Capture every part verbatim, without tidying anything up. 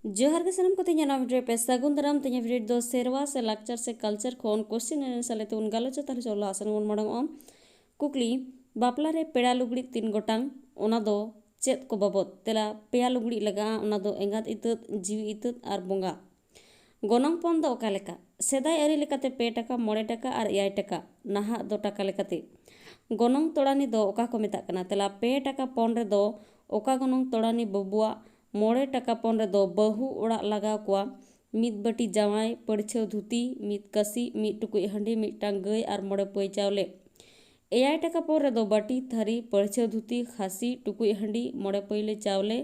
ᱡᱚᱦᱟᱨ ᱜᱮ ᱥᱟᱱᱟᱢ ᱠᱚᱛᱮ ᱤᱧᱟᱹᱜ ᱱᱚᱣᱟ ᱵᱷᱤᱰᱤᱭᱳ ᱨᱮ ᱯᱮ ᱥᱟᱹᱜᱩᱱ ᱫᱟᱨᱟᱢ᱾ ᱛᱮᱦᱮᱧᱟᱜ ᱵᱷᱤᱰᱤᱭᱳ ᱫᱚ ᱥᱮᱨᱣᱟ ᱥᱮ ᱞᱟᱠᱪᱟᱨ ᱥᱮ ᱠᱟᱞᱪᱟᱨ ᱠᱷᱚᱱ ᱠᱚᱥᱪᱮᱱ ᱮᱱ ᱟᱱᱥᱟᱨ ᱞᱮ ᱛᱮᱵᱚᱱ ᱜᱟᱞᱚᱪᱟ᱾ ᱛᱟᱦᱞᱮ ᱪᱚᱞᱚ ᱞᱟᱦᱟ ᱥᱮᱱ ᱵᱚᱱ ᱢᱟᱲᱟᱝᱚᱜᱼᱟ᱾ ᱠᱩᱠᱞᱤ, ᱵᱟᱯᱞᱟ ᱨᱮ ᱯᱮᱲᱟ ᱞᱩᱜᱽᱲᱤᱡ ᱛᱤᱱ ᱜᱚᱴᱟᱝ, ᱚᱱᱟ ᱫᱚ ᱪᱮᱫ ᱠᱚ ᱵᱟᱵᱚᱫ? ᱛᱮᱞᱟ, ᱯᱮᱭᱟ ᱞᱩᱜᱽᱲᱤᱡ ᱞᱟᱜᱟᱜᱼᱟ, ᱚᱱᱟ ᱫᱚ ᱮᱸᱜᱟᱛ ᱤᱛᱟᱹᱫ, ᱡᱤᱣᱤ ᱤᱛᱟᱹᱫ ᱟᱨ ᱵᱚᱸᱜᱟ᱾ ᱜᱚᱱᱚᱝ ᱯᱚᱱ ᱫᱚ ᱚᱠᱟ ᱞᱮᱠᱟ? ᱥᱮᱫᱟᱭ ᱟᱹᱨᱤ ᱞᱮᱠᱟᱛᱮ ᱯᱮ ᱴᱟᱠᱟ, ᱢᱚᱬᱮ ᱴᱟᱠᱟ ᱟᱨ ᱮᱭᱟᱭ ᱴᱟᱠᱟ, ᱱᱟᱦᱟᱜ ᱫᱚ ᱴᱟᱠᱟ ᱞᱮᱠᱟᱛᱮ᱾ ᱜᱚᱱᱚᱝ ᱛᱚᱲᱟᱱᱤ ᱫᱚ ᱚᱠᱟ ᱠᱚ ᱢᱮᱛᱟᱜ ᱠᱟᱱᱟ? ᱛᱮᱞᱟ, ᱯᱮ ᱴᱟᱠᱟ ᱯᱚᱱ ᱨᱮᱫᱚ ᱚᱠᱟ ᱜᱚᱱᱚᱝ ᱛᱚᱲᱟᱱᱤ ᱵᱟᱹᱵᱩᱣᱟᱜ, ᱢᱚᱬᱮ ᱴᱟᱠᱟ ᱯᱚᱱ ᱨᱮᱫᱚ ᱵᱟᱹᱦᱩ ᱚᱲᱟᱜ ᱞᱟᱜᱟᱣ ᱠᱚᱣᱟ, ᱢᱤᱫ ᱵᱟᱹᱴᱤ ᱡᱟᱶᱟᱭ, ᱯᱟᱹᱲᱪᱷᱟᱹᱣ ᱫᱷᱩᱛᱤ, ᱢᱤᱫ ᱠᱟᱹᱥᱤ, ᱢᱤᱫ ᱴᱩᱠᱩᱡ ᱦᱟᱺᱰᱤ, ᱢᱤᱫᱴᱟᱝ ᱜᱟᱹᱭ ᱟᱨ ᱢᱚᱬᱮ ᱯᱟᱹᱭ ᱪᱟᱣᱞᱮ᱾ ᱮᱭᱟᱭ ᱴᱟᱠᱟ ᱯᱚᱱ ᱨᱮᱫᱚ ᱵᱟᱹᱴᱤ, ᱛᱷᱟᱹᱨᱤ, ᱯᱟᱹᱲᱪᱷᱟᱹᱣ ᱫᱷᱩᱛᱤ, ᱠᱷᱟᱹᱥᱤ, ᱴᱩᱠᱩᱡ ᱦᱟᱺᱰᱤ, ᱢᱚᱬᱮ ᱯᱟᱹᱭᱞᱟᱹ ᱪᱟᱣᱞᱮ,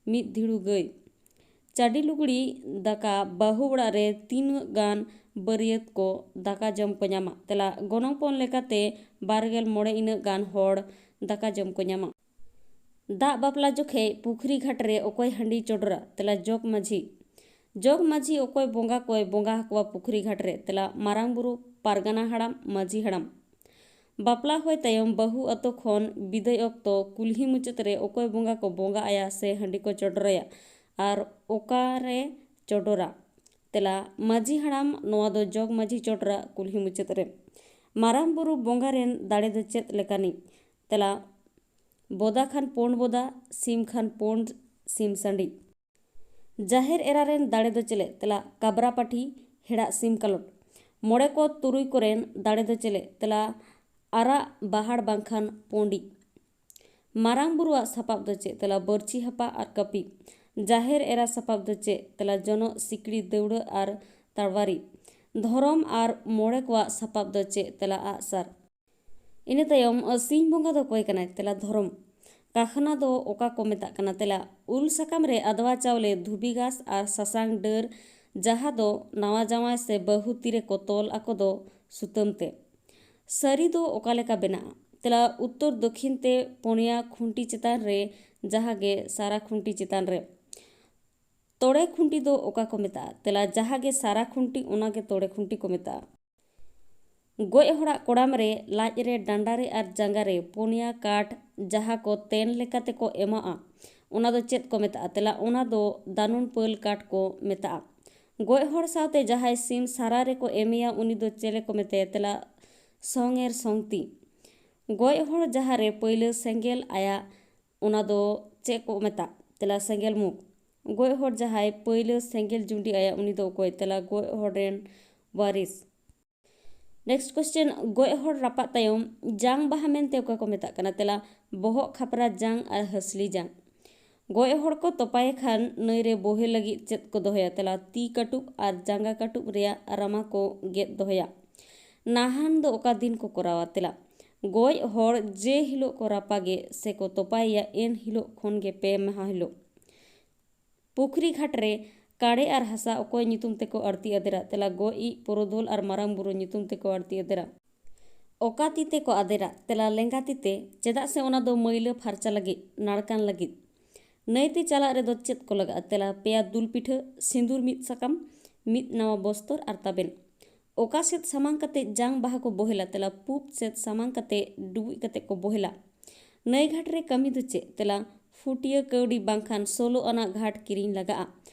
ᱢᱤᱫ ᱫᱷᱤᱲᱩ ᱜᱟᱹᱭ᱾ ᱪᱟᱹᱰᱤ ᱞᱩᱜᱽᱲᱤ ᱫᱟᱠᱟ, ᱵᱟᱹᱦᱩ ᱚᱲᱟᱜ ᱨᱮ ᱛᱤᱱᱟᱹᱜ ᱜᱟᱱ ᱵᱟᱹᱨᱭᱟᱹᱛ ᱠᱚ ᱫᱟᱠᱟ ᱡᱚᱢ ᱠᱚ ᱧᱟᱢᱟ? ᱛᱮᱞᱟ, ᱜᱚᱱᱚᱝ ᱯᱚᱱ ᱞᱮᱠᱟᱛᱮ ᱵᱟᱨ ᱜᱮᱞ ᱢᱚᱬᱮ ᱤᱱᱟᱹᱜ ᱜᱟᱱ ᱦᱚᱲ ᱫᱟᱠᱟ ᱡᱚᱢ ᱠᱚ ᱧᱟᱢᱟ᱾ ᱫᱟᱜ ᱵᱟᱯᱞᱟ ᱡᱚᱠᱷᱮᱡ ᱯᱩᱠᱷᱨᱤ ᱜᱷᱟᱴ ᱨᱮ ᱚᱠᱚᱭ ᱦᱟᱺᱰᱤ ᱪᱚᱰᱚᱨᱟ? ᱛᱮᱞᱟ, ᱡᱚᱜᱽ ᱢᱟᱹᱡᱷᱤ᱾ ᱡᱚᱜᱽ ᱢᱟᱹᱡᱷᱤ ᱚᱠᱚᱭ ᱵᱚᱸᱜᱟ ᱠᱚᱭ ᱵᱚᱸᱜᱟ ᱟᱠᱚᱣᱟ ᱯᱩᱠᱷᱨᱤ ᱜᱷᱟᱴ ᱨᱮ? ᱛᱮᱞᱟ, ᱢᱟᱨᱟᱝ ᱵᱩᱨᱩ, ᱯᱟᱨᱜᱟᱱᱟ ᱦᱟᱲᱟᱢ, ᱢᱟᱹᱡᱷᱤ ᱦᱟᱲᱟᱢ᱾ ᱵᱟᱯᱞᱟ ᱦᱩᱭ ᱛᱟᱭᱚᱢ ᱵᱟᱹᱦᱩ ᱟᱛᱳ ᱠᱷᱚᱱ ᱵᱤᱫᱟᱹᱭ ᱚᱠᱛᱚ ᱠᱩᱞᱦᱤ ᱢᱩᱪᱟᱹᱫ ᱨᱮ ᱚᱠᱚᱭ ᱵᱚᱸᱜᱟ ᱠᱚ ᱵᱚᱸᱜᱟ ᱟᱭᱟ ᱥᱮ ᱦᱟᱺᱰᱤ ᱠᱚ ᱪᱚᱰᱚᱨᱟᱭᱟ ᱟᱨ ᱚᱠᱟᱨᱮ ᱪᱚᱰᱚᱨᱟ? ᱛᱮᱞᱟ, ᱢᱟᱹᱡᱷᱤ ᱦᱟᱲᱟᱢ, ᱱᱚᱣᱟ ᱫᱚ ᱡᱚᱜᱽ ᱢᱟᱹᱡᱷᱤ ᱪᱚᱰᱚᱨᱟ ᱠᱩᱞᱦᱤ ᱢᱩᱪᱟᱹᱫ ᱨᱮ᱾ ᱢᱟᱨᱟᱝ ᱵᱩᱨᱩ ᱵᱚᱸᱜᱟ ᱨᱮᱱ ᱫᱟᱲᱮ ᱫᱚ ᱪᱮᱫ ᱞᱮᱠᱟᱱᱤᱡ? ᱛᱮᱞᱟ, ᱵᱚᱫᱟ ᱠᱷᱟᱱ ᱯᱳᱸᱰ ᱵᱚᱫᱟ, ᱥᱤᱢ ᱠᱷᱟᱱ ᱯᱳᱸᱰ ᱥᱤᱢ ᱥᱟᱺᱰᱤ᱾ ᱡᱟᱦᱮᱨ ᱮᱨᱟ ᱨᱮᱱ ᱫᱟᱲᱮ ᱫᱚ ᱪᱮᱞᱮ? ᱛᱮᱞᱟ, ᱠᱟᱵᱽᱨᱟ ᱯᱟᱹᱴᱷᱤ, ᱦᱮᱲᱟᱜ ᱥᱤᱢ ᱠᱟᱞᱚᱴ᱾ ᱢᱚᱬᱮ ᱠᱚ ᱛᱩᱨᱩᱭ ᱠᱚᱨᱮᱱ ᱫᱟᱲᱮ ᱫᱚ ᱪᱮᱞᱮ? ᱛᱮᱞᱟ, ᱟᱨᱟᱜ ᱵᱟᱦᱟᱲ ᱵᱟᱝᱠᱷᱟᱱ ᱯᱩᱸᱰᱤᱡ᱾ ᱢᱟᱨᱟᱝ ᱵᱩᱨᱩᱣᱟᱜ ᱥᱟᱯᱟᱵ ᱫᱚ ᱪᱮᱫ? ᱛᱮᱞᱟ, ᱵᱟᱹᱨᱪᱷᱤ ᱦᱟᱯᱟ ᱟᱨ ᱠᱟᱹᱯᱤ᱾ ᱡᱟᱦᱮᱨ ᱮᱨᱟ ᱥᱟᱯᱟᱵ ᱫᱚ ᱪᱮᱫ? ᱛᱮᱞᱟ, ᱡᱚᱱᱚᱜ, ᱥᱤᱠᱲᱤ, ᱫᱟᱹᱣᱲᱟᱹ ᱟᱨ ᱛᱟᱲᱣᱟᱨᱤ᱾ ᱫᱷᱚᱨᱚᱢ ᱟᱨ ᱢᱚᱬᱮ ᱠᱚᱣᱟᱜ ᱥᱟᱯᱟᱵ ᱫᱚ ᱪᱮᱫ? ᱛᱮᱞᱟ, ᱟᱜᱼᱥᱟᱨ᱾ ᱤᱱᱟᱹ ᱛᱟᱭᱚᱢ, ᱥᱤᱧ ᱵᱚᱸᱜᱟ ᱫᱚ ᱚᱠᱚᱭ ᱠᱟᱱᱟᱭ? ᱛᱮᱞᱟ, ᱫᱷᱚᱨᱚᱢ᱾ ᱠᱟᱠᱷᱱᱟ ᱫᱚ ᱚᱠᱟ ᱠᱚ ᱢᱮᱛᱟᱜ ᱠᱟᱱᱟ? ᱛᱮᱞᱟ, ᱩᱞ ᱥᱟᱠᱟᱢ ᱨᱮ ᱟᱫᱣᱟ ᱪᱟᱣᱞᱮ, ᱫᱷᱩᱵᱤ ᱜᱷᱟᱥ ᱟᱨ ᱥᱟᱥᱟᱝ ᱰᱟᱹᱨ, ᱡᱟᱦᱟᱸ ᱫᱚ ᱱᱟᱣᱟ ᱡᱟᱶᱟᱭ ᱥᱮ ᱵᱟᱹᱦᱩ ᱛᱤᱨᱮ ᱠᱚ ᱛᱚᱞ ᱟᱠᱚ ᱫᱚ ᱥᱩᱛᱟᱹᱢ ᱛᱮ᱾ ᱥᱟᱹᱨᱤ ᱫᱚ ᱚᱠᱟ ᱞᱮᱠᱟ ᱵᱮᱱᱟᱜᱼᱟ? ᱛᱮᱞᱟ, ᱩᱛᱛᱚᱨ ᱫᱚᱠᱷᱤᱱ ᱛᱮ ᱯᱩᱱᱭᱟ ᱠᱷᱩᱱᱴᱤ ᱪᱮᱛᱟᱱ ᱨᱮ, ᱡᱟᱦᱟᱸ ᱜᱮ ᱥᱟᱨᱟ ᱠᱷᱩᱱᱴᱤ ᱪᱮᱛᱟᱱ ᱨᱮ᱾ ᱛᱚᱲᱮ ᱠᱷᱩᱱᱴᱤ ᱫᱚ ᱚᱠᱟ ᱠᱚ ᱢᱮᱛᱟᱜᱼᱟ? ᱛᱮᱞᱟ, ᱡᱟᱦᱟᱸ ᱜᱮ ᱥᱟᱨᱟ ᱠᱷᱩᱱᱴᱤ, ᱚᱱᱟ ᱜᱮ ᱛᱚᱲᱮ ᱠᱷᱩᱱᱴᱤ ᱠᱚ ᱢᱮᱛᱟᱜᱼᱟ᱾ ᱜᱚᱡ ᱦᱚᱲᱟᱜ ᱠᱚᱲᱟᱢ ᱨᱮ, ᱞᱟᱡ ᱨᱮ, ᱰᱟᱸᱰᱟ ᱨᱮ ᱟᱨ ᱡᱟᱸᱜᱟ ᱨᱮ ᱯᱩᱱᱭᱟ ᱠᱟᱴ, ᱡᱟᱦᱟᱸ ᱠᱚ ᱛᱮᱱ ᱞᱮᱠᱟᱛᱮ ᱠᱚ ᱮᱢᱟᱜᱼᱟ, ᱚᱱᱟ ᱫᱚ ᱪᱮᱫ ᱠᱚ ᱢᱮᱛᱟᱜᱼᱟ? ᱛᱮᱞᱟ, ᱚᱱᱟ ᱫᱚ ᱫᱟᱱᱩᱱ ᱯᱟᱹᱞ ᱠᱟᱴ ᱠᱚ ᱢᱮᱛᱟᱜᱼᱟ᱾ ᱜᱚᱡ ᱦᱚᱲ ᱥᱟᱶᱛᱮ ᱡᱟᱦᱟᱸᱭ ᱥᱤᱢ ᱥᱟᱨᱟ ᱨᱮᱠᱚ ᱮᱢᱮᱭᱟ, ᱩᱱᱤ ᱫᱚ ᱪᱮᱞᱮ ᱠᱚ ᱢᱮᱛᱟᱭᱟ? ᱛᱮᱞᱟ, ᱥᱚᱝᱮᱨ ᱥᱚᱝᱛᱤ᱾ ᱜᱚᱡ ᱦᱚᱲ ᱡᱟᱦᱟᱸ ᱨᱮ ᱯᱟᱹᱭᱞᱟᱹ ᱥᱮᱸᱜᱮᱞ ᱟᱭᱟ, ᱚᱱᱟ ᱫᱚ ᱪᱮᱫ ᱠᱚ ᱢᱮᱛᱟᱜ? ᱛᱮᱞᱟ, ᱥᱮᱸᱜᱮᱞ ᱢᱩᱠ᱾ ᱜᱚᱡ ᱦᱚᱲ ᱡᱟᱦᱟᱸᱭ ᱯᱟᱹᱭᱞᱟᱹ ᱥᱮᱸᱜᱮᱞ ᱡᱩᱸᱰᱤ ᱟᱭᱟ, ᱩᱱᱤ ᱫᱚ ᱚᱠᱚᱭ? ᱛᱮᱞᱟ, ᱜᱚᱡ ᱦᱚᱲ ᱨᱮᱱ ᱣᱟᱨᱤᱥ᱾ Next question, ᱜᱚᱡ ᱦᱚᱲ ᱨᱟᱯᱟᱜ ᱛᱟᱭᱚᱢ ᱡᱟᱝ ᱵᱟᱦᱟ ᱢᱮᱱᱛᱮ ᱚᱠᱟ ᱠᱚ ᱢᱮᱛᱟᱜ ᱠᱟᱱᱟ? ᱛᱮᱞᱟ, ᱵᱚᱦᱚᱜ ᱠᱷᱟᱯᱨᱟ ᱡᱟᱝ ᱟᱨ ᱦᱟᱹᱥᱞᱤ ᱡᱟᱝ᱾ ᱜᱚᱡ ᱦᱚᱲ ᱠᱚ ᱛᱚᱯᱟᱭᱮ ᱠᱷᱟᱱ ᱱᱟᱹᱭ ᱨᱮ ᱵᱚᱦᱮ ᱞᱟᱹᱜᱤᱫ ᱪᱮᱫ ᱠᱚ ᱫᱚᱦᱚᱭᱟ? ᱛᱮᱞᱟ, ᱛᱤ ᱠᱟᱹᱴᱩᱵ ᱟᱨ ᱡᱟᱸᱜᱟ ᱠᱟᱹᱴᱩᱵ ᱨᱮᱭᱟᱜ ᱨᱟᱢᱟ ᱠᱚ ᱜᱮᱫ ᱫᱚᱦᱚᱭᱟ᱾ ᱱᱟᱦᱟᱱ ᱫᱚ ᱚᱠᱟ ᱫᱤᱱ ᱠᱚ ᱠᱚᱨᱟᱣᱟ? ᱛᱮᱞᱟ, ᱜᱚᱡ ᱦᱚᱲ ᱡᱮ ᱦᱤᱞᱳᱜ ᱠᱚ ᱨᱟᱯᱟᱜᱮ ᱥᱮ ᱠᱚ ᱛᱚᱯᱟᱭᱮᱭᱟ, ᱮᱱ ᱦᱤᱞᱳᱜ ᱠᱷᱚᱱ ᱜᱮ ᱯᱮ ᱢᱟᱦᱟ ᱦᱤᱞᱳᱜ᱾ ᱯᱩᱠᱷᱨᱤ ᱜᱷᱟᱴ ᱨᱮ ᱠᱟᱲᱮ ᱟᱨ ᱦᱟᱥᱟ ᱚᱠᱚᱭ ᱧᱩᱛᱩᱢ ᱛᱮᱠᱚ ᱟᱹᱲᱛᱤ ᱟᱫᱮᱨᱟ? ᱛᱮᱞᱟ, ᱜᱚᱡ ᱤᱡ, ᱯᱩᱨᱩᱫᱷᱩᱞ ᱟᱨ ᱢᱟᱨᱟᱝ ᱵᱩᱨᱩ ᱧᱩᱛᱩᱢ ᱛᱮᱠᱚ ᱟᱹᱲᱛᱤ ᱟᱫᱮᱨᱟ᱾ ᱚᱠᱟ ᱛᱤ ᱛᱮᱠᱚ ᱟᱫᱮᱨᱟ? ᱛᱮᱞᱟ, ᱞᱮᱸᱜᱟ ᱛᱤ ᱛᱮ, ᱪᱮᱫᱟᱜ ᱥᱮ ᱚᱱᱟ ᱫᱚ ᱢᱟᱹᱭᱞᱟᱹ ᱯᱷᱟᱨᱪᱟ ᱞᱟᱹᱜᱤᱫ, ᱱᱟᱲᱠᱟᱱ ᱞᱟᱹᱜᱤᱫ᱾ ᱱᱟᱹᱭ ᱛᱮ ᱪᱟᱞᱟᱜ ᱨᱮᱫᱚ ᱪᱮᱫ ᱠᱚ ᱞᱟᱜᱟᱜᱼᱟ? ᱛᱮᱞᱟ, ᱯᱮᱭᱟ ᱫᱩᱞ ᱯᱤᱴᱷᱟᱹ, ᱥᱤᱸᱫᱩᱨ ᱢᱤᱫ ᱥᱟᱠᱟᱢ, ᱢᱤᱫ ᱱᱟᱣᱟ ᱵᱚᱥᱛᱚᱨ ᱟᱨ ᱛᱟᱵᱮᱱ᱾ ᱚᱠᱟ ᱥᱮᱫ ᱥᱟᱢᱟᱝ ᱠᱟᱛᱮ ᱡᱟᱝ ᱵᱟᱦᱟ ᱠᱚ ᱵᱚᱦᱮᱞᱟ? ᱛᱮᱞᱟ, ᱯᱩᱵ ᱥᱮᱫ ᱥᱟᱢᱟᱝ ᱠᱟᱛᱮ ᱰᱩᱵᱩᱡ ᱠᱟᱛᱮ ᱠᱚ ᱵᱚᱦᱮᱞᱟ᱾ ᱱᱟᱹᱭ ᱜᱷᱟᱴ ᱨᱮ ᱠᱟᱹᱢᱤ ᱫᱚ ᱪᱮᱫ? ᱛᱮᱞᱟ, ᱯᱷᱩᱴᱤᱭᱟᱹ ᱠᱟᱹᱣᱰᱤ ᱵᱟᱝᱠᱷᱟᱱ ᱥᱳᱞᱳ ᱟᱱᱟᱜ ᱜᱷᱟᱴ ᱠᱤᱨᱤᱧ ᱞᱟᱜᱟᱜᱼᱟ᱾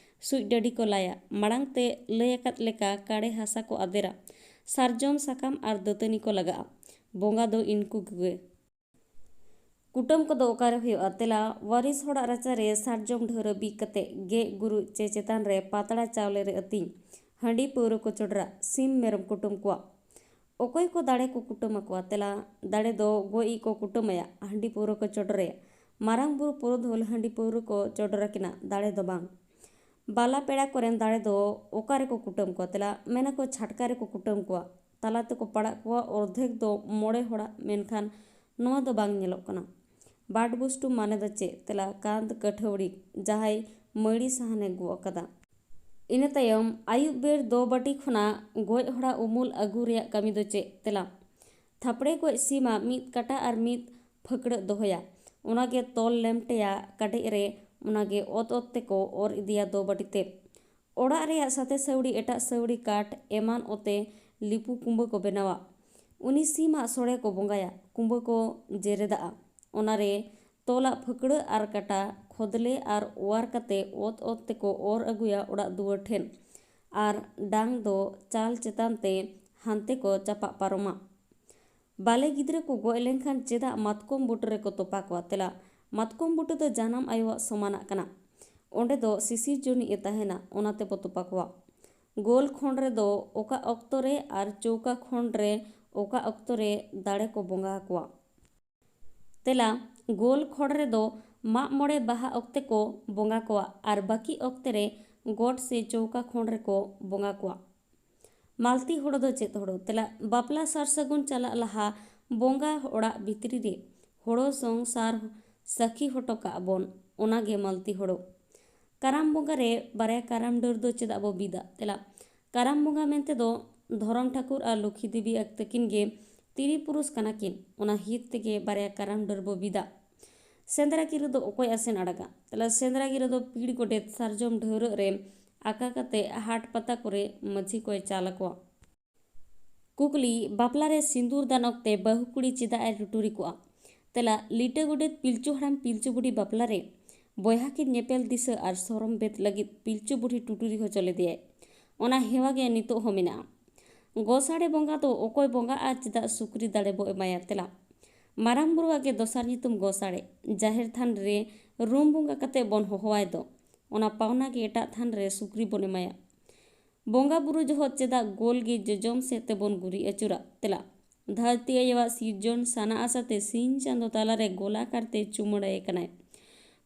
ᱥᱩᱡ ᱰᱟᱹᱰᱤ ᱠᱚ ᱞᱟᱭᱟ᱾ ᱢᱟᱲᱟᱝ ᱛᱮ ᱞᱟᱹᱭ ᱟᱠᱟᱫ ᱞᱮᱠᱟ ᱠᱟᱲᱮ ᱦᱟᱥᱟ ᱠᱚ ᱟᱫᱮᱨᱟ᱾ ᱥᱟᱨᱡᱚᱢ ᱥᱟᱠᱟᱢ ᱟᱨ ᱫᱟᱹᱛᱟᱹᱱᱤ ᱠᱚ ᱞᱟᱜᱟᱜᱼᱟ᱾ ᱵᱚᱸᱜᱟ ᱫᱚ ᱤᱱᱠᱩ ᱠᱚᱜᱮ᱾ ᱠᱩᱴᱟᱹᱢ ᱠᱚᱫᱚ ᱚᱠᱟᱨᱮ ᱦᱩᱭᱩᱜᱼᱟ? ᱛᱮᱞᱟ, ᱣᱟᱨᱤᱥ ᱦᱚᱲᱟᱜ ᱨᱟᱪᱟᱨᱮ ᱥᱟᱨᱡᱚᱢ ᱰᱷᱟᱹᱣᱨᱟᱹᱜ ᱵᱤᱫ ᱠᱟᱛᱮ ᱜᱮᱡ ᱜᱩᱨᱩᱡ ᱪᱮ ᱪᱮᱛᱟᱱ ᱨᱮ ᱯᱟᱛᱲᱟ ᱪᱟᱣᱞᱮ ᱨᱮ ᱟᱹᱛᱤᱧ᱾ ᱦᱟᱺᱰᱤ ᱯᱟᱹᱣᱨᱟᱹ ᱠᱚ ᱪᱚᱰᱚᱨᱟ᱾ ᱥᱤᱢ ᱢᱮᱨᱚᱢ ᱠᱩᱴᱟᱹᱢ ᱠᱚᱣᱟ᱾ ᱚᱠᱚᱭ ᱠᱚ ᱫᱟᱲᱮ ᱠᱚ ᱠᱩᱴᱟᱹᱢ ᱟᱠᱚᱣᱟ? ᱛᱮᱞᱟ, ᱫᱟᱲᱮ ᱫᱚ ᱜᱚᱡ ᱤᱡ ᱠᱚ ᱠᱩᱴᱟᱹᱢ ᱟᱭᱟ, ᱦᱟᱺᱰᱤ ᱯᱟᱹᱣᱨᱟᱹ ᱠᱚ ᱪᱚᱰᱚᱨ ᱟᱭᱟ᱾ ᱢᱟᱨᱟᱝ ᱵᱩᱨᱩ ᱯᱩᱨᱩᱫᱷᱩᱞ ᱦᱟᱺᱰᱤ ᱯᱟᱹᱣᱨᱟᱹ ᱠᱚ ᱪᱚᱰᱚᱨ ᱟᱹᱠᱤᱱᱟ, ᱫᱟᱲᱮ ᱫᱚ ᱵᱟᱝ᱾ ᱵᱟᱞᱟ ᱯᱮᱲᱟ ᱠᱚᱨᱮᱱ ᱫᱟᱲᱮ ᱫᱚ ᱚᱠᱟ ᱨᱮᱠᱚ ᱠᱩᱴᱟᱹᱢ ᱠᱚᱣᱟ? ᱛᱮᱞᱟ, ᱢᱮᱱᱟᱠᱚ ᱪᱷᱟᱴᱠᱟ ᱨᱮᱠᱚ ᱠᱩᱴᱟᱹᱢ ᱠᱚᱣᱟ᱾ ᱛᱟᱞᱟ ᱛᱮᱠᱚ ᱯᱟᱲᱟᱜ ᱠᱚᱣᱟ, ᱚᱨᱫᱷᱮᱠ ᱫᱚ ᱢᱚᱬᱮ ᱦᱚᱲᱟᱜ, ᱢᱮᱱᱠᱷᱟᱱ ᱱᱚᱣᱟ ᱫᱚ ᱵᱟᱝ ᱧᱮᱞᱚᱜ ᱠᱟᱱᱟ᱾ ᱵᱟᱰ ᱵᱩᱥᱴᱩ ᱢᱟᱱᱮ ᱫᱚ ᱪᱮᱫ? ᱛᱮᱞᱟ, ᱠᱟᱸᱛ ᱠᱟᱹᱴᱷᱟᱹᱣᱲᱤ, ᱡᱟᱦᱟᱸᱭ ᱢᱟᱹᱲᱤ ᱥᱟᱦᱟᱱᱮ ᱜᱚᱜ ᱟᱠᱟᱫᱟ᱾ ᱤᱱᱟᱹ ᱛᱟᱭᱚᱢ ᱟᱹᱭᱩᱵ ᱵᱮᱲ ᱫᱚ ᱵᱟᱹᱴᱤ ᱠᱷᱚᱱᱟᱜ ᱜᱚᱡ ᱦᱚᱲᱟᱜ ᱩᱢᱩᱞ ᱟᱹᱜᱩ ᱨᱮᱭᱟᱜ ᱠᱟᱹᱢᱤ ᱫᱚ ᱪᱮᱫ? ᱛᱮᱞᱟ, ᱛᱷᱟᱯᱲᱮ ᱜᱚᱡ ᱥᱤᱢᱟᱜ ᱢᱤᱫ ᱠᱟᱴᱟ ᱟᱨ ᱢᱤᱫ ᱯᱷᱟᱹᱠᱲᱟᱹᱜ ᱫᱚᱦᱚᱭᱟ, ᱚᱱᱟᱜᱮ ᱛᱚᱞ ᱞᱮᱢᱴᱮᱭᱟ ᱠᱟᱰᱮᱡ ᱨᱮ, ᱚᱱᱟᱜᱮ ᱚᱛ ᱚᱛ ᱛᱮᱠᱚ ᱚᱨ ᱤᱫᱤᱭᱟ ᱫᱚ ᱵᱟᱹᱴᱤ ᱛᱮ᱾ ᱚᱲᱟᱜ ᱨᱮᱭᱟᱜ ᱥᱟᱛᱮ ᱥᱟᱹᱣᱲᱤ, ᱮᱴᱟᱜ ᱥᱟᱹᱣᱲᱤ, ᱠᱟᱴ ᱮᱢᱟᱱ ᱚᱛᱮ ᱞᱤᱯᱩ ᱠᱩᱢᱵᱟᱹ ᱠᱚ ᱵᱮᱱᱟᱣᱟ᱾ ᱩᱱᱤ ᱥᱤᱢᱟᱜ ᱥᱚᱲᱮ ᱠᱚ ᱵᱚᱸᱜᱟᱭᱟ, ᱠᱩᱢᱵᱟᱹ ᱠᱚ ᱡᱮᱨᱮᱫᱟᱜᱼᱟ᱾ ᱚᱱᱟᱨᱮ ᱛᱚᱞᱟᱜ ᱯᱷᱟᱹᱠᱲᱟᱹᱜ ᱟᱨ ᱠᱟᱴᱟ ᱠᱷᱚᱫᱽᱞᱮ ᱟᱨ ᱚᱣᱟᱨ ᱠᱟᱛᱮ ᱚᱛ ᱚᱛ ᱛᱮᱠᱚ ᱚᱨ ᱟᱹᱜᱩᱭᱟ ᱚᱲᱟᱜ ᱫᱩᱣᱟᱹᱨ ᱴᱷᱮᱱ᱾ ᱟᱨ ᱰᱟᱝ ᱫᱚ ᱪᱟᱞ ᱪᱮᱛᱟᱱ ᱛᱮ ᱦᱟᱱᱛᱮ ᱠᱚ ᱪᱟᱯᱟᱜ ᱯᱟᱨᱚᱢᱟ᱾ ᱵᱟᱞᱮ ᱜᱤᱫᱽᱨᱟᱹ ᱠᱚ ᱜᱚᱡ ᱞᱮᱱᱠᱷᱟᱱ ᱪᱮᱫᱟᱜ ᱢᱟᱛᱠᱚᱢ ᱵᱩᱴᱟᱹ ᱨᱮᱠᱚ ᱛᱚᱯᱟ ᱠᱚᱣᱟ? ᱛᱮᱞᱟ, ᱢᱟᱛᱠᱚᱢ ᱵᱩᱴᱟᱹ ᱫᱚ ᱡᱟᱱᱟᱢ ᱟᱭᱳᱣᱟᱜ ᱥᱚᱢᱟᱱᱟᱜ ᱠᱟᱱᱟ᱾ ᱚᱸᱰᱮ ᱫᱚ ᱥᱤᱥᱤᱨ ᱡᱚᱱᱤᱡ ᱮ ᱛᱟᱦᱮᱱᱟ, ᱚᱱᱟ ᱛᱮᱵᱚ ᱛᱚᱯᱟ ᱠᱚᱣᱟ᱾ ᱜᱳᱞ ᱠᱷᱚᱸᱰ ᱨᱮᱫᱚ ᱚᱠᱟ ᱚᱠᱛᱚ ᱨᱮ ᱟᱨ ᱪᱳᱣᱠᱟ ᱠᱷᱚᱸᱰ ᱨᱮ ᱚᱠᱟ ᱚᱠᱛᱚ ᱨᱮ ᱫᱟᱲᱮ ᱠᱚ ᱵᱚᱸᱜᱟ ᱟᱠᱚᱣᱟ? ᱛᱮᱞᱟ, ᱜᱳᱞ ᱠᱷᱚᱸᱰ ᱨᱮᱫᱚ ᱢᱟᱜ ᱢᱚᱬᱮ ᱵᱟᱦᱟ ᱚᱠᱛᱮ ᱠᱚ ᱵᱚᱸᱜᱟ ᱠᱚᱣᱟ ᱟᱨ ᱵᱟᱹᱠᱤ ᱚᱠᱛᱮ ᱨᱮ ᱜᱚᱴ ᱥᱮ ᱪᱳᱣᱠᱟ ᱠᱷᱚᱸᱰ ᱨᱮᱠᱚ ᱵᱚᱸᱜᱟ ᱠᱚᱣᱟ᱾ ᱢᱟᱞᱛᱤ ᱦᱳᱲᱳ ᱫᱚ ᱪᱮᱫ ᱦᱳᱲᱳ? ᱛᱮᱞᱟ, ᱵᱟᱯᱞᱟ ᱥᱟᱨ ᱥᱟᱹᱜᱩᱱ ᱪᱟᱞᱟᱜ ᱞᱟᱦᱟ ᱵᱚᱸᱜᱟ ᱚᱲᱟᱜ ᱵᱷᱤᱛᱨᱤ ᱨᱮ ᱦᱳᱲᱳ ᱥᱚᱝ ᱥᱟᱨ ᱥᱟᱹᱠᱷᱤ ᱦᱚᱴᱚ ᱠᱟᱜ ᱵᱚᱱ, ᱚᱱᱟᱜᱮ ᱢᱟᱞᱛᱤ ᱦᱳᱲᱳ᱾ ᱠᱟᱨᱟᱢ ᱵᱚᱸᱜᱟ ᱨᱮ ᱵᱟᱨᱭᱟ ᱠᱟᱨᱟᱢ ᱰᱟᱹᱨ ᱫᱚ ᱪᱮᱫᱟᱜ ᱵᱚ ᱵᱤᱫᱟ? ᱛᱮᱞᱟ, ᱠᱟᱨᱟᱢ ᱵᱚᱸᱜᱟ ᱢᱮᱱᱛᱮ ᱫᱚ ᱫᱷᱚᱨᱚᱢ ᱴᱷᱟᱹᱠᱩᱨ ᱟᱨ ᱞᱚᱠᱠᱷᱤ ᱫᱮᱵᱤ ᱟᱡ ᱛᱟᱹᱠᱤᱱ ᱜᱮ ᱛᱤᱨᱤ ᱯᱩᱨᱩᱥ ᱠᱟᱱᱟ ᱠᱤᱱ, ᱚᱱᱟ ᱦᱤᱛ ᱛᱮᱜᱮ ᱵᱟᱨᱭᱟ ᱠᱟᱨᱟᱢ ᱰᱟᱹᱨ ᱵᱚ ᱵᱤᱫᱟ᱾ ᱥᱮᱸᱫᱽᱨᱟ ᱜᱤᱨᱟᱹ ᱫᱚ ᱚᱠᱚᱭ ᱟᱥᱮᱱ ᱟᱲᱟᱜᱟ? ᱛᱟᱦᱞᱮ ᱥᱮᱸᱫᱽᱨᱟ ᱜᱤᱨᱟᱹ ᱫᱚ ᱯᱤᱲ ᱜᱚᱰᱮᱛ ᱥᱟᱨᱡᱚᱢ ᱰᱷᱟᱹᱣᱨᱟᱹᱜ ᱨᱮ ᱟᱠᱟ ᱠᱟᱛᱮ ᱦᱟᱴ ᱯᱟᱛᱟ ᱠᱚᱨᱮ ᱢᱟᱹᱡᱷᱤ ᱠᱚᱭ ᱪᱟᱞ ᱟᱠᱚᱣᱟ᱾ ᱠᱩᱠᱞᱤ, ᱵᱟᱯᱞᱟ ᱨᱮ ᱥᱤᱸᱫᱩᱨ ᱫᱟᱱ ᱚᱠᱛᱮ ᱵᱟᱹᱦᱩ ᱠᱩᱲᱤ ᱪᱮᱫᱟᱜ ᱮ ᱴᱩᱴᱩᱨᱤ ᱠᱚᱜᱼᱟ? ᱛᱮᱞᱟ, ᱞᱤᱴᱟᱹ ᱜᱚᱰᱮᱛ ᱯᱤᱞᱪᱩ ᱦᱟᱲᱟᱢ ᱯᱤᱞᱪᱩ ᱵᱩᱰᱷᱤ ᱵᱟᱯᱞᱟ ᱨᱮ ᱵᱚᱭᱦᱟ ᱠᱤᱱ ᱧᱮᱯᱮᱞ ᱫᱤᱥᱟᱹ ᱟᱨ ᱥᱚᱨᱚᱢ ᱵᱮᱫ ᱞᱟᱹᱜᱤᱫ ᱯᱤᱞᱪᱩ ᱵᱩᱰᱷᱤ ᱴᱩᱴᱩᱨᱤ ᱦᱚᱪᱚ ᱞᱮᱫᱮᱭᱟᱭ᱾ ᱚᱱᱟ ᱦᱮᱣᱟ ᱜᱮ ᱱᱤᱛᱚᱜ ᱦᱚᱸ ᱢᱮᱱᱟᱜᱼᱟ᱾ ᱜᱚᱥᱟᱲᱮ ᱵᱚᱸᱜᱟ ᱫᱚ ᱚᱠᱚᱭ ᱵᱚᱸᱜᱟ ᱟᱨ ᱪᱮᱫᱟᱜ ᱥᱩᱠᱨᱤ ᱫᱟᱲᱮ ᱵᱚ ᱮᱢᱟᱭᱟ? ᱛᱮᱞᱟ, ᱢᱟᱨᱟᱝ ᱵᱩᱨᱩᱣᱟᱜ ᱜᱮ ᱫᱚᱥᱟᱨ ᱧᱩᱛᱩᱢ ᱜᱚᱥᱟᱲᱮ᱾ ᱡᱟᱦᱮᱨ ᱛᱷᱟᱱ ᱨᱮ ᱨᱩᱢ ᱵᱚᱸᱜᱟ ᱠᱟᱛᱮ ᱵᱚᱱ ᱦᱚᱦᱚᱣᱟᱭ ᱫᱚ, ᱚᱱᱟ ᱯᱟᱣᱱᱟ ᱜᱮ ᱮᱴᱟᱜ ᱛᱷᱟᱱ ᱨᱮ ᱥᱩᱠᱨᱤ ᱵᱚᱱ ᱮᱢᱟᱭᱟ᱾ ᱵᱚᱸᱜᱟ ᱵᱩᱨᱩ ᱡᱚᱦᱚᱜ ᱪᱮᱫᱟᱜ ᱜᱳᱞ ᱜᱮ ᱡᱚᱡᱚᱢ ᱥᱮᱫ ᱛᱮᱵᱚᱱ ᱜᱩᱨᱤᱡ ᱟᱹᱪᱩᱨᱟ? ᱛᱮᱞᱟ, ᱫᱷᱟᱹᱨᱛᱤ ᱟᱭᱳᱣᱟᱜ ᱥᱤᱨᱡᱚᱱ ᱥᱟᱱᱟ ᱟᱥᱟᱛᱮ ᱥᱤᱧ ᱪᱟᱸᱫᱚ ᱛᱟᱞᱟᱨᱮ ᱜᱳᱞᱟᱠᱟᱨ ᱛᱮ ᱪᱩᱢᱟᱹᱲᱟᱭᱮ ᱠᱟᱱᱟᱭ᱾